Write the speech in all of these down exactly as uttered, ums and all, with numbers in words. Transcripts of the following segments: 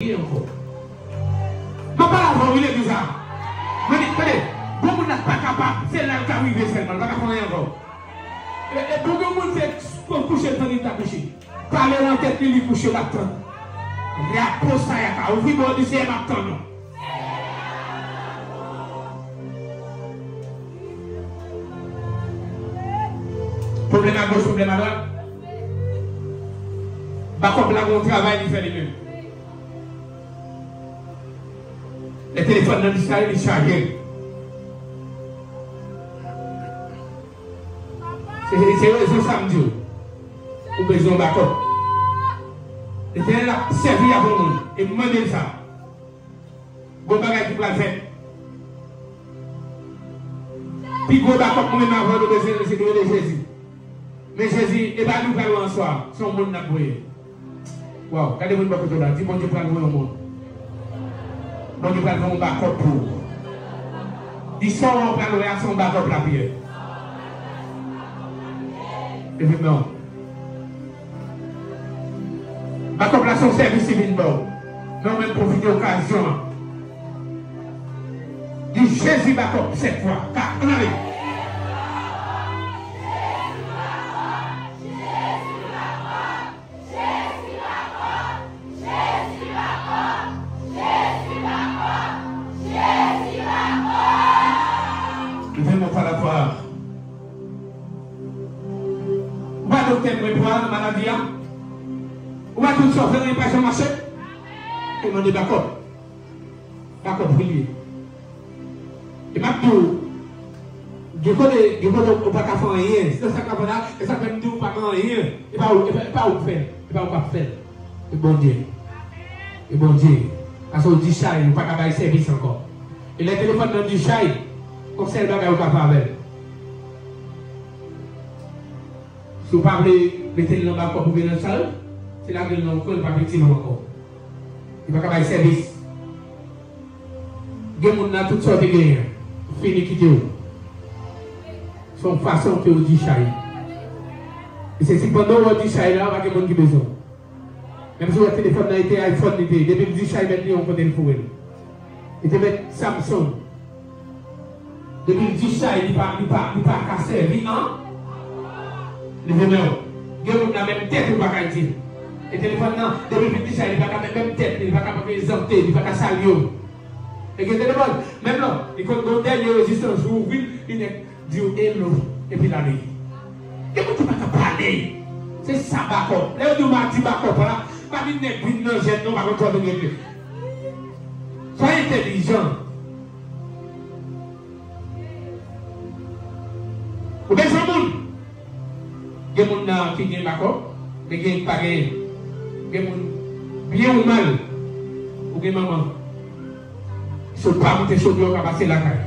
Gen ankò. M ap pale avè w, wi, legliz la. Mwen di, tande, bon moun nan pa kapab, se la l ka rive sèlman, l pa ka fè anyen ankò. E, e pou gen moun se kouche tann li ta kouche. Pale nan tèt li, li kouche, l ap tann. Rapo sa y ap ouvri bò di Seyè, m ap tann ou. Pwoblèm agoch, pwoblèm adwat. Bakòp la gon travay li fè li menm. Lè telefòn nan li chaje, li chaje. Se, se rezon sa m di w. Ou bezwen yon bakòp. Letènèl ap sèvi avè yon moun. E m mande l sa. Gon bagay ki pral fèt. Pi gwo bakòp mwen menm avè w nou bezwen, se rele Jezi. Men Jezi, e pa nou pral wè answa, se yon moun n ap voye. Waw, gade moun bò kote w la, di Bondye pral voye yon moun. Bondye pral voye yon bakòp pou ou. Di sa w pral wè a, se yon bakòp l ap ye. Leve men w. Bakòp la se yon sèvis li vin ba w. Men w menm pwofite okazyon an. Di Jezi bakòp sèt fwa. Ka, ann ale. Leve men w pa la fwa. Ou pa doktè mwen pran nan maladi a. Ou pa tout sa w fè, anyen pa janm mache. Ou mande bakòp. Bakòp, wi, li ye. E m ap di w, gen kote, gen kote ou pa ka fè anyen. Se sa k ap fè la, e sa k fè m di w pa gen anyen. E pa ou, e pa, e pa ou k fè l. E pa ou k ap fè l. E Bondye. E Bondye. Paske w di chay, ou pa ka bay sèvis ankò. E lè telefòn nan di chay, yon sèl bagay ou ka fè avè l. Si w pa vle mete l nan bakòp oubyen nan chay, se lage l nan yon kwen, l pa piti non ankò. Li pa ka bay sèvis. Gen moun nan, tout sa w te genyen, fini kite w. Se yon fason ke w di chay. E se si pandan w di chay la, pa gen moun ki bezwen w. Menm si w wè telefòn nan, e te iPhone li te ye, depi l di chay, mèt li yon kote l foure l. Li te mèt Samsung. Depi l di chay, li pa, li pa, li pa ka sèvi an. Leve men w. Gen moun nan menm tèt ou pa ka di l. E telefòn nan, depi l fin di chay, li pa ka menm, menm tèt li, li pa ka prezante, li pa ka salye w. E gen telefòn, menm lò, li konn gon dènye rezistans, ou ouvri l, li nèk di w hello, epi l ale. Gen moun ki pa ka pale. Se sa bakòp. Lè yo di w madi bakòp la, pa vin nèk vin nan jèn non, pa konn sa w vin regle. Soyez intelligent. Ou bezwen moun. Gen moun nan ki gen bakòp, men gen ki pa genyen. Gen moun, byen ou mal, ou gen manman. Si w pa moute chodyè, w ka pase lakay.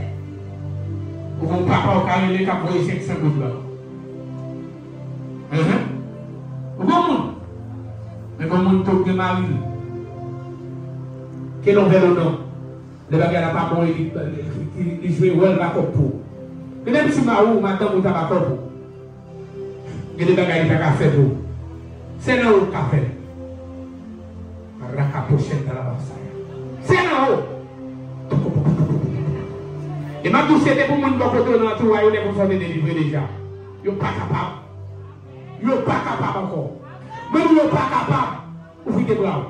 Ou gen yon papa w ka rele k ap voye senk san goud ba w. Enhen. Ou gen moun. Men gen moun tou k gen mari l. Ke l on vèl ou non. Lè bagay la pa bon, li, li, li, li jwe wòl bakòp pou ou. Menm si mari w, madanm ou ta bakòp ou. Gen de bagay li pa ka fè pou ou. Se nan ou l ka fè l. Rakapochèn nan la basaya. Se nan ou. E m ap di w, se te pou moun bò kote w nan antouray ou, lè konsa w te delivre deja. Yo pa kapab. Yo pa kapab ankò. Mwen di w, yo pa kapab. Ouvri de bra w.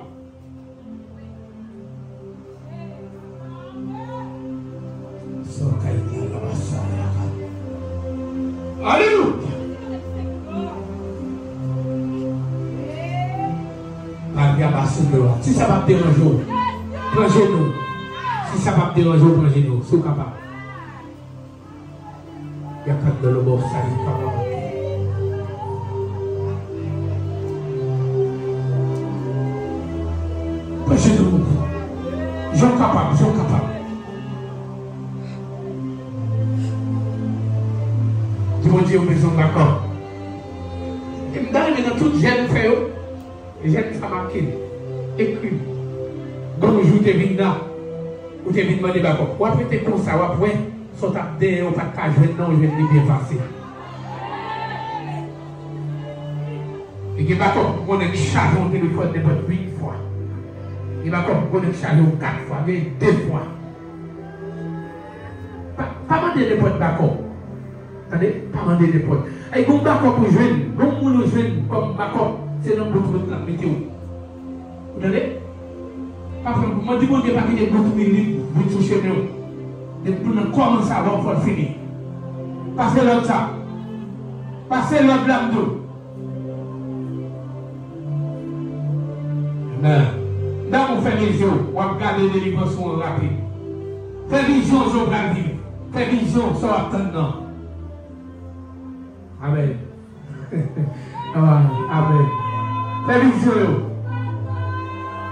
Alelouya. Maria Basundra. Si sa p ap deranje w, pran jenou. Si sa p ap deranje w, pran jenou. Si w kapab. Yakandolobo sayi kababake. Pran jenou. Jan w kapab, jan w kapab. Di Bondye ou bezwen dakò. E m ta renmen nan tout jèn ou fè yo. Jèn sa make, ekri. Gon jou te vin la, ou te vin mande bakòp. W ap rete konsa, w ap wè, sa w t ap dèyè, ou pa t ka jwenn nan, ou jwenn li byen pase. E gen bakòp, ou konnen ki chaje yon telefòn nenpòt uit fwa. E bakòp konnen chaje w kat fwa, gen de fwa. Pa, pa mande nenpòt bakòp. Tande, pa mande nenpòt. Ay, gon bakòp ou jwenn, gon moun ou jwenn kòm bakòp, se nan bout wout l ap mete w. Ou tande? Pa fè, mwen di Bondye pa kite bout ou li vin sou chemen w. Depi moun nan kòmanse avè w, fò l fini. Pase lòd sa. Pase lòd la, m di w. Amen. Dam ou fèmen je w, w ap gade delivrans ou an rapid. Fè vizyon sa w pral viv. Fè vizyon sa w ap tann nan. Amen. Ah, amen. Fè vizyon yo.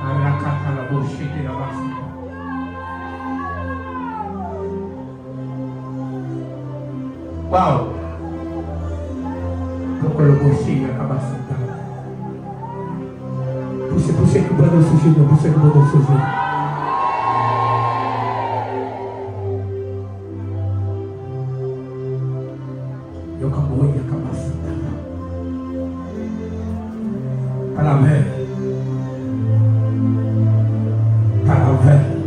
Arakata la bochete la basi. Wow. Poko lo bosi ya kabasita. Pouse, pouse ki bando sou jenou, pouse ki bando sou jenou. Yo ka mwen ya kabasita. Palavè. Palavè.